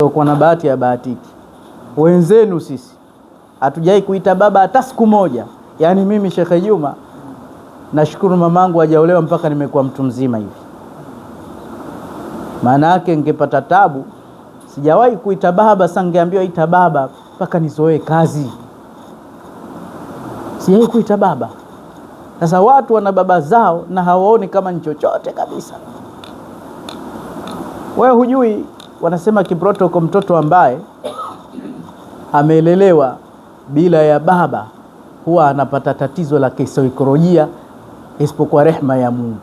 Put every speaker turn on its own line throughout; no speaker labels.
Kwa na bahati ya bahatiki wenzenu, sisi hatujai kuita baba hata siku moja. Yaani mimi Shekhe Juma nashukuru mamangu hajaolewa mpaka nimekuwa mtu mzima hivi, maana yake ningepata tabu. Sijawahi kuita baba, sasa ningeambiwa ita baba mpaka nizoee kazi. Sijawahi kuita baba. Sasa watu wana baba zao na hawaoni kama ni chochote kabisa. Wewe hujui, wanasema kiprotoko, mtoto ambaye amelelewa bila ya baba huwa anapata tatizo la kisaikolojia, isipokuwa rehma ya Mungu.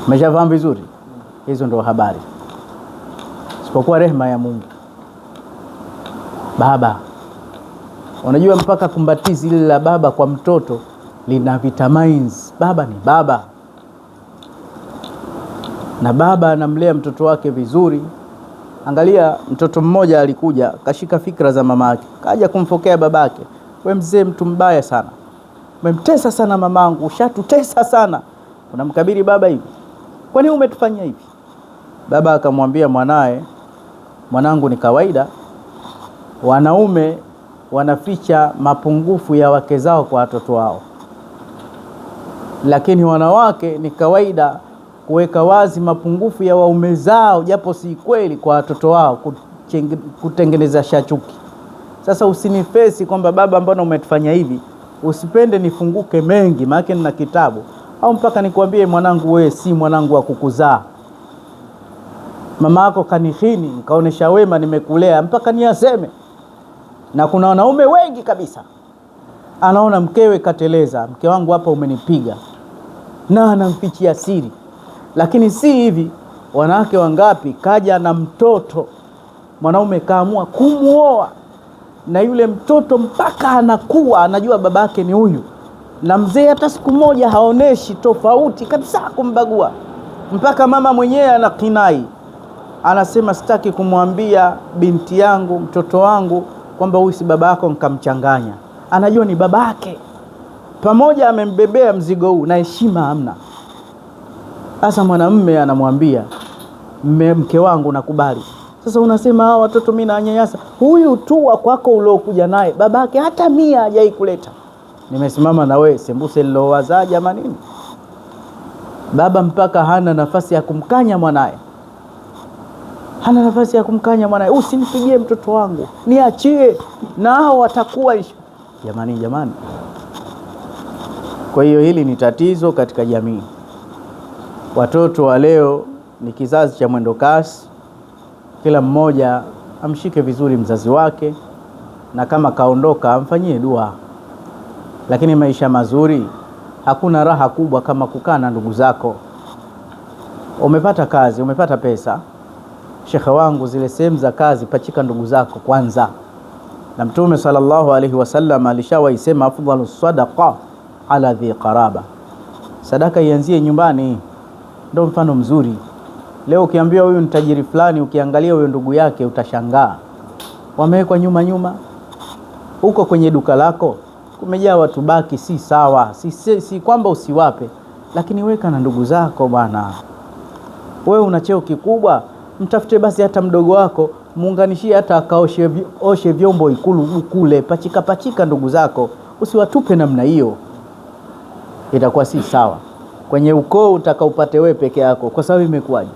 Umeshafahamu vizuri? Hizo ndo habari, isipokuwa rehma ya Mungu. Baba, unajua mpaka kumbatizi lile la baba kwa mtoto lina vitamins. Baba ni baba, na baba anamlea mtoto wake vizuri. Angalia, mtoto mmoja alikuja kashika fikra za mamake, kaja kumfokea babake, we mzee, mtu mbaya sana, umemtesa sana mamangu, ushatutesa sana, unamkabili baba hivi, kwa nini umetufanyia hivi? Baba akamwambia mwanae, mwanangu, ni kawaida wanaume wanaficha mapungufu ya wake zao kwa watoto wao, lakini wanawake ni kawaida kuweka wazi mapungufu ya waume zao, japo si kweli, kwa watoto wao, kutengeneza shachuki. Sasa usinifesi kwamba baba, mbona umetufanya hivi? Usipende nifunguke mengi, maana nina kitabu, au mpaka nikwambie mwanangu, wewe si mwanangu wa kukuzaa, mama yako kanihini, nikaonesha wema, nimekulea mpaka niaseme. Na kuna wanaume wengi kabisa, anaona mkewe kateleza, mke wangu hapa umenipiga, na anamfichia siri. Lakini si hivi, wanawake wangapi kaja na mtoto, mwanaume kaamua kumuoa na yule mtoto mpaka anakuwa anajua babake ni huyu, na mzee hata siku moja haoneshi tofauti kabisa kumbagua, mpaka mama mwenyewe anakinai, anasema sitaki kumwambia binti yangu, mtoto wangu kwamba huyu si baba yako, nkamchanganya. Anajua ni babake, pamoja amembebea mzigo huu na heshima hamna. Sasa mwanamume anamwambia mke wangu nakubali. Sasa unasema hawa watoto mimi nawanyanyasa. Huyu tu wa kwako uliokuja naye babake hata mia hajai kuleta. Nimesimama na wewe sembuse lilowazaa jamanini. Baba mpaka hana nafasi ya kumkanya mwanaye, hana nafasi ya kumkanya mwanaye, usinipigie mtoto wangu, niachie, na hao watakuwa jamani, jamani. Kwa hiyo hili ni tatizo katika jamii. Watoto wa leo ni kizazi cha mwendo kasi. Kila mmoja amshike vizuri mzazi wake, na kama kaondoka amfanyie dua. Lakini maisha mazuri, hakuna raha kubwa kama kukaa na ndugu zako. Umepata kazi, umepata pesa, shekhe wangu, zile sehemu za kazi pachika ndugu zako kwanza. Na Mtume sallallahu alaihi wasallam alishawahi sema afdalu sadaqa ala dhi qaraba, sadaka ianzie nyumbani. Ndo mfano mzuri. Leo ukiambiwa huyu ni tajiri fulani, ukiangalia huyo ndugu yake utashangaa, wamewekwa nyuma nyuma. Huko kwenye duka lako kumejaa watu baki, si sawa. Si kwamba usiwape, lakini weka na ndugu zako bwana. Wewe una cheo kikubwa, mtafute basi hata mdogo wako, muunganishie hata akaoshe oshe vyombo Ikulu kule, pachika pachika ndugu zako, usiwatupe namna hiyo, itakuwa si sawa. Kwenye ukoo utakaupate wewe peke yako, kwa sababu imekuwaje?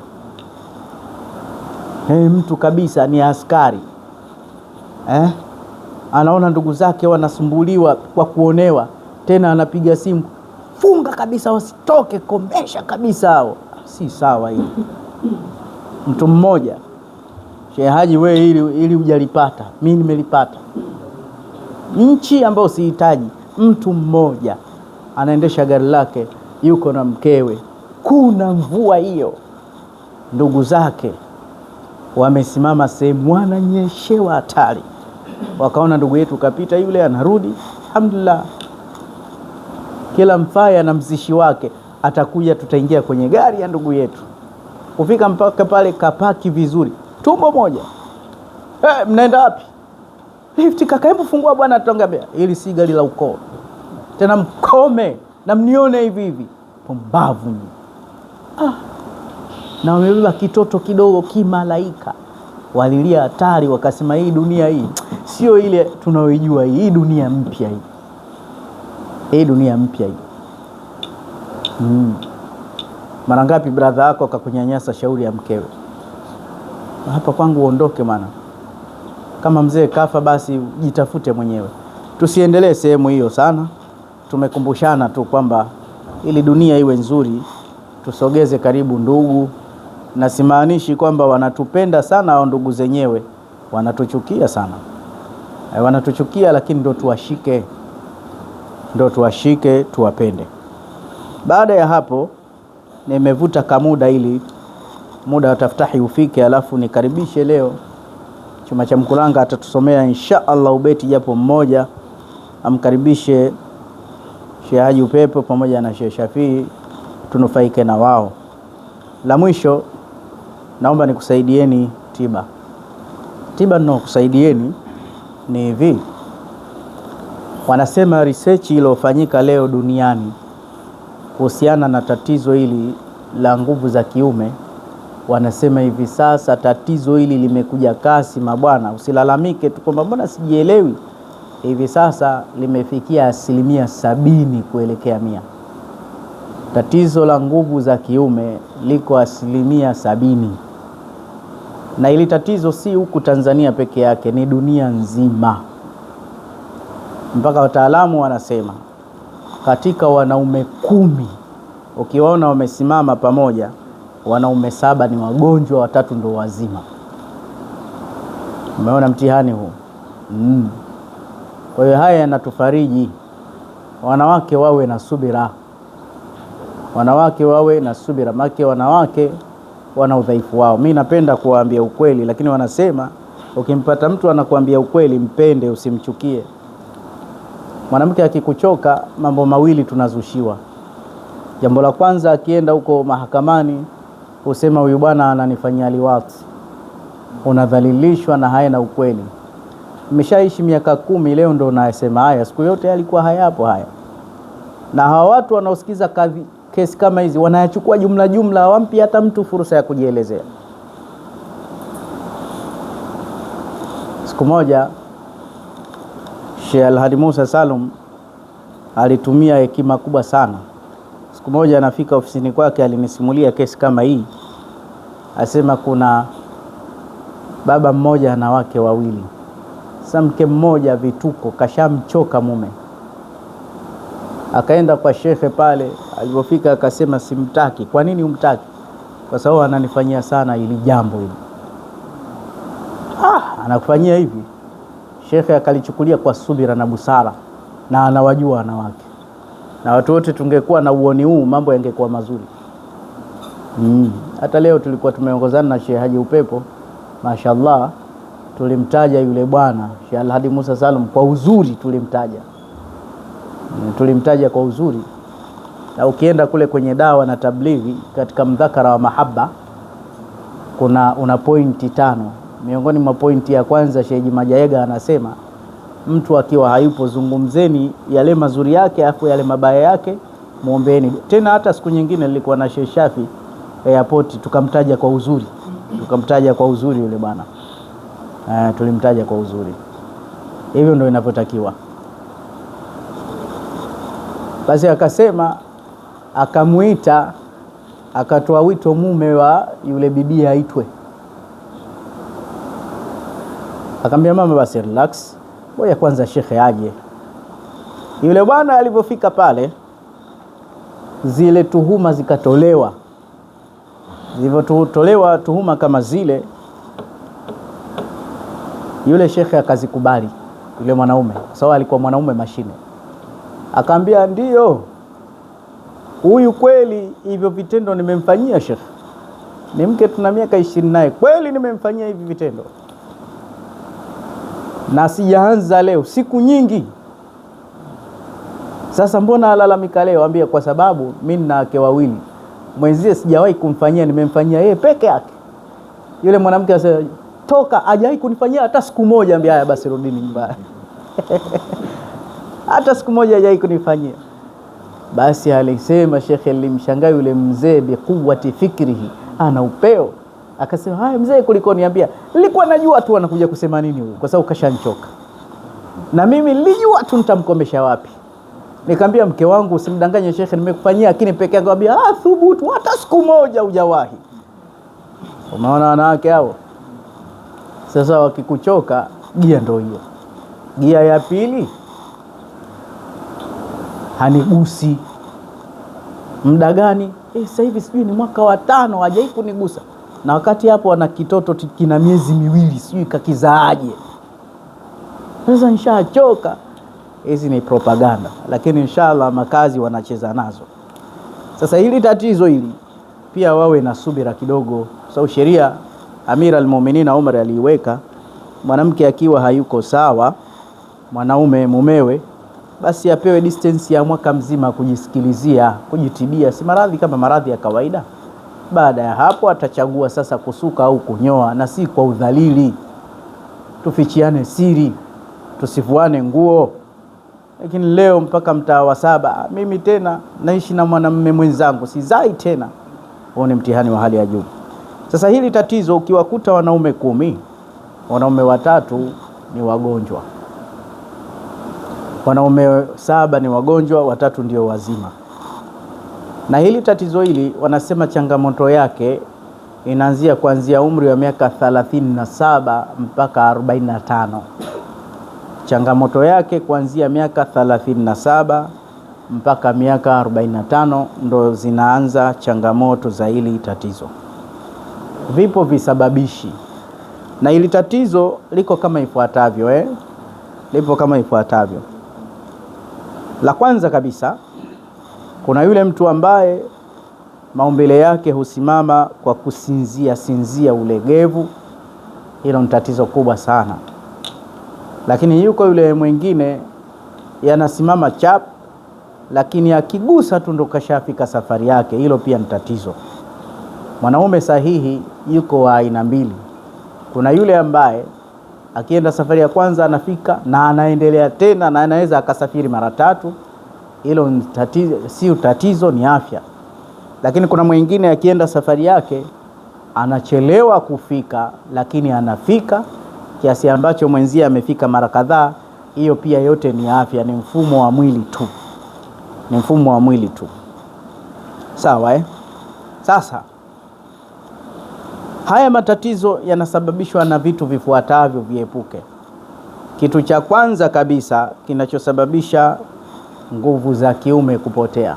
Hey, mtu kabisa ni askari Anaona ndugu zake wanasumbuliwa kwa kuonewa, tena anapiga simu, funga kabisa, wasitoke, komesha kabisa hao. Si sawa hili. Mtu mmoja, Sheikh Haji, wewe ili hujalipata, mimi nimelipata. Nchi ambayo sihitaji, mtu mmoja anaendesha gari lake, yuko na mkewe, kuna mvua hiyo, ndugu zake wamesimama sehemu, wananyeshewa hatari, wakaona ndugu yetu kapita yule, anarudi. Alhamdulillah, kila mfaya na mzishi wake, atakuja, tutaingia kwenye gari ya ndugu yetu. Kufika mpaka pale, kapaki vizuri, tumbo moja. Hey, mnaenda wapi? Lifti kaka, hebu fungua bwana, tuangalia. Hili si gari la ukoo tena, mkome na mnione hivi hivi, pumbavu nyinyi. na wamebeba kitoto kidogo kimalaika. Walilia hatari, wakasema hii dunia hii sio ile tunaoijua, hii dunia mpya hii, hii dunia mpya hii. Mara ngapi brother yako akakunyanyasa shauri ya mkewe? Hapa kwangu uondoke, maana kama mzee kafa basi jitafute mwenyewe. Tusiendelee sehemu hiyo sana, tumekumbushana tu kwamba ili dunia iwe nzuri tusogeze karibu ndugu, na simaanishi kwamba wanatupenda sana au ndugu zenyewe, wanatuchukia sana. Wanatuchukia, lakini ndo tuwashike, ndo tuwashike, tuwapende. Baada ya hapo nimevuta kamuda ili muda wa taftahi ufike, alafu nikaribishe leo Chuma cha Mkulanga atatusomea insha Allah ubeti japo mmoja, amkaribishe Sheikh Haji Upepo pamoja na Sheikh Shafii, tunufaike na wao. La mwisho naomba nikusaidieni tiba. Tiba ninayokusaidieni ni hivi. Wanasema research iliyofanyika leo duniani kuhusiana na tatizo hili la nguvu za kiume, wanasema hivi sasa tatizo hili limekuja kasi mabwana, usilalamike tu kwamba mbona sijielewi. Hivi sasa limefikia 70% kuelekea 100. Tatizo la nguvu za kiume liko 70%. Na hili tatizo si huku Tanzania peke yake, ni dunia nzima. Mpaka wataalamu wanasema katika wanaume 10 ukiwaona wamesimama pamoja, wanaume 7 ni wagonjwa, 3 ndo wazima. Umeona mtihani huu? Kwa hiyo haya yanatufariji, wanawake wawe na subira. Wanawake wawe na subira, maana wanawake wana udhaifu wao. Mimi napenda kuwaambia ukweli, lakini wanasema ukimpata mtu anakuambia ukweli mpende, usimchukie. Mwanamke akikuchoka, mambo mawili tunazushiwa. Jambo la kwanza, akienda huko mahakamani usema huyu bwana ananifanyia liwati, unadhalilishwa na haya na ukweli. Nimeshaishi miaka 10, leo ndo unasema haya, siku yote yalikuwa hayapo haya. Na hawa watu wanaosikiza kesi kama hizi wanayachukua jumla jumla, hawampi hata mtu fursa ya kujielezea. Siku moja Sheikh Alhadi Musa Salum alitumia hekima kubwa sana. Siku moja anafika ofisini kwake, alinisimulia kesi kama hii. Asema kuna baba mmoja na wake wawili. Sasa mke mmoja vituko, kashamchoka mume. Akaenda kwa shekhe pale, alipofika akasema simtaki. Kwa nini umtaki? Kwa sababu ananifanyia sana hili jambo hili. Anakufanyia hivi? Shekhe akalichukulia kwa subira na busara, na anawajua wanawake. Na watu wote tungekuwa na uoni huu, mambo yangekuwa mazuri. Hata leo tulikuwa tumeongozana na Sheikh Haji Upepo, mashallah, tulimtaja yule bwana Sheikh Alhadi Musa Salum kwa uzuri, tulimtaja. Tulimtaja kwa uzuri. Na ukienda kule kwenye dawa na tablighi katika mdhakara wa mahaba kuna una pointi 5. Miongoni mwa pointi ya kwanza Sheikh Majaega anasema mtu akiwa hayupo zungumzeni yale mazuri yake, afu yale mabaya yake muombeeni. Tena hata siku nyingine nilikuwa na Sheikh Shafi airport, tukamtaja kwa uzuri. Tukamtaja kwa uzuri yule bwana. Tulimtaja kwa uzuri. Hivyo ndio inavyotakiwa. Basi akasema, akamuita, akatoa wito mume wa yule bibi aitwe. Akamwambia mama basi relax, ngoja kwanza shekhe aje. Yule bwana alipofika pale, zile tuhuma zikatolewa. Zilipotolewa tuhuma kama zile, yule shekhe akazikubali, yule mwanaume, kwa sababu alikuwa mwanaume mashine. Akaambia ndio, huyu kweli hivyo vitendo nimemfanyia shekhe. Ni mke tuna miaka 20 naye, kweli nimemfanyia hivi vitendo. Na sijaanza leo, siku nyingi. Sasa mbona alalamika leo? Ambia kwa sababu mimi nina wake wawili. Mwenzie sijawahi kumfanyia, nimemfanyia yeye peke yake. Yule mwanamke asema toka, hajawahi kunifanyia hata siku moja. Ambia haya basi rudini nyumbani. Hata siku moja hajawahi kunifanyia. Basi alisema shekhe, nilimshangaa yule mzee biquwati fikrihi, Ana upeo. Akasema, haya mzee, kuliko niambia, nilikuwa najua tu anakuja kusema nini huyu, kwa sababu kashanchoka. Na mimi nilijua tu nitamkomesha wapi. Nikamwambia mke wangu, usimdanganye shekhe, nimekufanyia lakini peke yake. Akamwambia, thubutu, hata siku moja hujawahi. Umeona wanawake hao? Sasa wakikuchoka, gia ndio hiyo. Gia ya pili, hanigusi. Muda gani? Sasa hivi sijui ni mwaka wa 5 hajai kunigusa. Na wakati hapo ana kitoto kina miezi 2, sijui kakizaaje. Sasa nishachoka. Hizi ni propaganda, lakini inshallah makazi wanacheza nazo. Sasa hili tatizo hili pia wawe na subira kidogo, sababu sheria Amir al-Mu'minin Umar aliiweka, mwanamke akiwa hayuko sawa, mwanaume mumewe, basi apewe distance ya mwaka mzima kujisikilizia, kujitibia, si maradhi kama maradhi ya kawaida. Baada ya hapo atachagua sasa kusuka au kunyoa, na si kwa udhalili. Tufichiane siri, tusivuane nguo. Lakini leo mpaka mtaa wa 7, mimi tena naishi na mwanamume mwenzangu, sizai tena. Huo ni mtihani wa hali ya juu. Sasa hili tatizo ukiwakuta wanaume 10, wanaume 3 ni wagonjwa, wanaume 7 ni wagonjwa, 3 ndio wazima. Na hili tatizo hili wanasema changamoto yake inaanzia kuanzia umri wa miaka 37 mpaka 45. Changamoto yake kuanzia miaka 37 mpaka miaka 45 ndo zinaanza changamoto za hili tatizo. Vipo visababishi, na hili tatizo liko kama ifuatavyo, Lipo kama ifuatavyo. La kwanza kabisa, kuna yule mtu ambaye maumbile yake husimama kwa kusinzia sinzia, ulegevu. Hilo ni tatizo kubwa sana. Lakini yuko yule mwingine yanasimama chap, lakini akigusa tu ndo kashafika safari yake. Hilo pia ni tatizo. Mwanaume sahihi yuko wa aina mbili. Kuna yule ambaye akienda safari ya kwanza anafika na anaendelea tena na anaweza akasafiri mara 3. Hilo ni tatizo, si tatizo, ni afya. Lakini kuna mwingine akienda safari yake anachelewa kufika, lakini anafika kiasi ambacho mwenzie amefika mara kadhaa. Hiyo pia yote ni afya, ni mfumo wa mwili tu. Ni mfumo wa mwili tu. Sawa, Sasa haya matatizo yanasababishwa na vitu vifuatavyo, viepuke. Kitu cha kwanza kabisa kinachosababisha nguvu za kiume kupotea,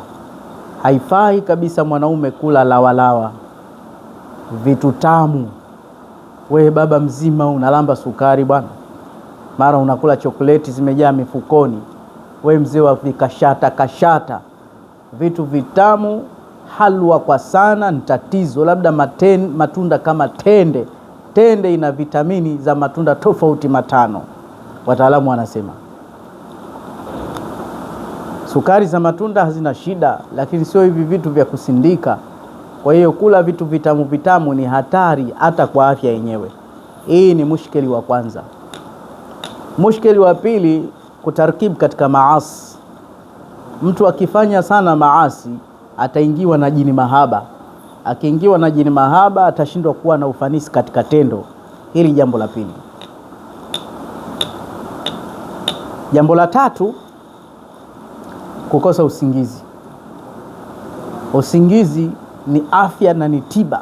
haifai kabisa mwanaume kula lawalawa, vitu tamu. We baba mzima unalamba sukari bwana, mara unakula chokoleti zimejaa mifukoni. We mzee wa vikashata kashata, vitu vitamu, halwa kwa sana ni tatizo. Labda matunda kama tende. Tende ina vitamini za matunda tofauti 5, wataalamu wanasema. Sukari za matunda hazina shida, lakini sio hivi vitu vya kusindika. Kwa hiyo kula vitu vitamu vitamu ni hatari hata kwa afya yenyewe. Hii ni mushkeli wa kwanza. Mushkeli wa pili, kutarkibu katika maasi. Mtu akifanya sana maasi ataingiwa na jini mahaba. Akiingiwa na jini mahaba atashindwa kuwa na ufanisi katika tendo. Hili jambo la pili. Jambo la tatu, kukosa usingizi. Usingizi ni afya na ni tiba.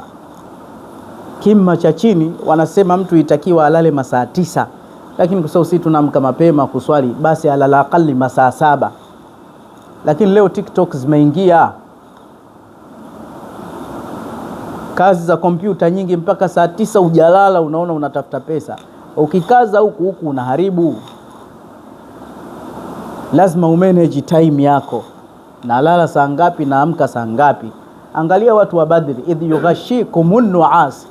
Kima cha chini wanasema mtu itakiwa alale masaa 9, lakini kwa sababu sisi tunaamka mapema kuswali, basi alala akali masaa 7. Lakini leo TikTok zimeingia, kazi za kompyuta nyingi mpaka saa 9 hujalala, unaona unatafuta pesa. Ukikaza huku huku unaharibu. Lazima umanage time yako. Nalala saa ngapi, naamka saa ngapi? Angalia watu wa Badri, idh yughashikumun nuas,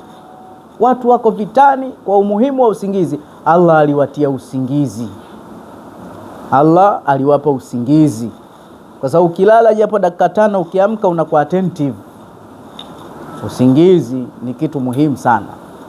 watu wako vitani kwa umuhimu wa usingizi. Allah aliwatia usingizi, Allah aliwapa usingizi, kwa sababu ukilala japo dakika 5 ukiamka unakuwa attentive. Usingizi ni kitu muhimu sana.